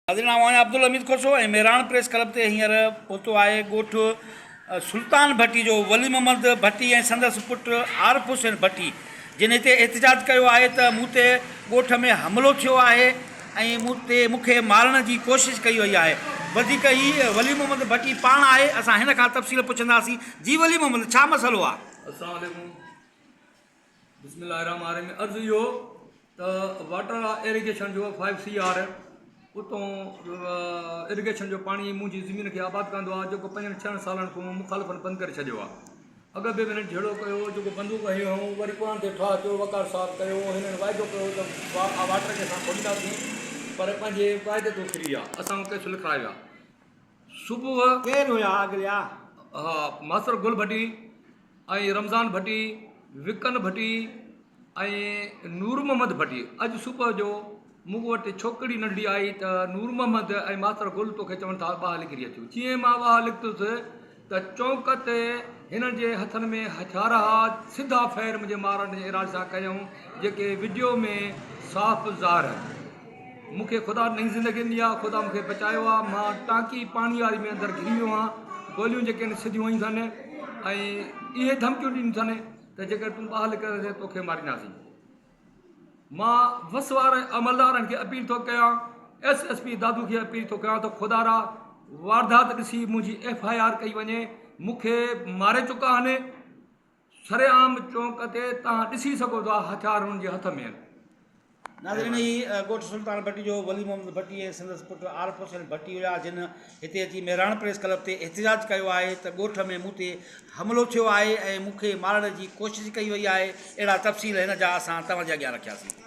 ناظرين آئون آهيان عبدالحميد کوسو ۽ مهراڻ پريس ڪلب تي هينئر پهتو آهي ڳوٺ سلطان ڀٽي جو ولي محمد ڀٽي ۽ سندس پٽ عارف حسين ڀٽي جن هتي احتجاج ڪيو آهي ته مون تي ڳوٺ ۾ حملو ٿيو آهي ۽ مون تي مون کي مارڻ جي ڪوشش ڪئي وئي آهي وڌيڪ هي ولي محمد ڀٽي پاڻ آهي اسان هن کان تفصيل پڇنداسين جي ولي محمد ڇا مسئلو آهي؟ السلام عليڪم بسم الله الرحمٰن الرحيم عرض اهو ته واٽر ايريگيشن جو فائيو سي آر اتون ايريگيشن جو پاڻي منهنجي زمين کي آباد ڪندو آهي جيڪو پنجن ڇهن سالن کان مخالفن بند ڪري ڇڏيو آهي اڳ به هنن جهيڙو ڪيو جيڪو بندوق هنيو هئون وري قرآن تي ٺاهه ٿيو وقار صاحب ڪيو هنن واعدو ڪيو ته واٽر کي اسان کولينداسين پر پنهنجي واعدي تون ڦري ويا اسان ڪيس لکرايو آهي صبح. ڪير هيا اڳليا؟ ها ماستر گل ڀٽي ۽ رمضان ڀٽي، وڪن ڀٽي ۽ نور محمد ڀٽي. اڄ صبح جو مون وٽ ڇوڪري ننڍڙي آئي ته نور محمد ۽ ماستر گل توکي چون ٿا ٻاهر نڪري اچ. جيئن ئي مان ٻاهر نڪتس ته چونڪ تي هنن جي هٿن ۾ هٿيار ها، سڌا فير منهنجي مارڻ جي ارادي سان ڪيائون، جيڪي وڊيو ۾ صاف ظاهر آهن. مون کي خدا نئين زندگي ڏني آهي، خدا مون کي بچايو آهي، مان ٽانڪي پاڻي واري ۾ اندر گهري ويو آهيان، گوليون جيڪي آهن سڌيون هنيون اٿن ۽ اهي ڌمڪيون ڏنيون اٿن ته جيڪڏهن تون ٻاهر نڪرندين ته توکي مارينداسين. مان وس وارن عملدارن کي اپيل ٿو ڪيان، ايس ايس پي دادو کي اپيل ٿو ڪيان ته خدارا واردات ڏسي منهنجي ايف I R ڪئي وڃي، مون کي ماري چڪا آهن، سرعام چونڪ تي توهان ڏسي سگهو ٿا هٿيار هنن جي هٿ ۾ آهن. ناظرين هي ڳوٺ سلطان ڀٽي جو ولي محمد ڀٽي ۽ سندس پٽ عارف حسين ڀٽي هيا جن هتي اچي مهراڻ پريس ڪلب تي احتجاج ڪيو آهي ته ڳوٺ ۾ مون تي حملو ٿيو آهي ۽ مون کي مارڻ جي ڪوشش ڪئي وئي آهي اهڙا تفصيل هن جا اسان توهان جي اڳيان رکياسين.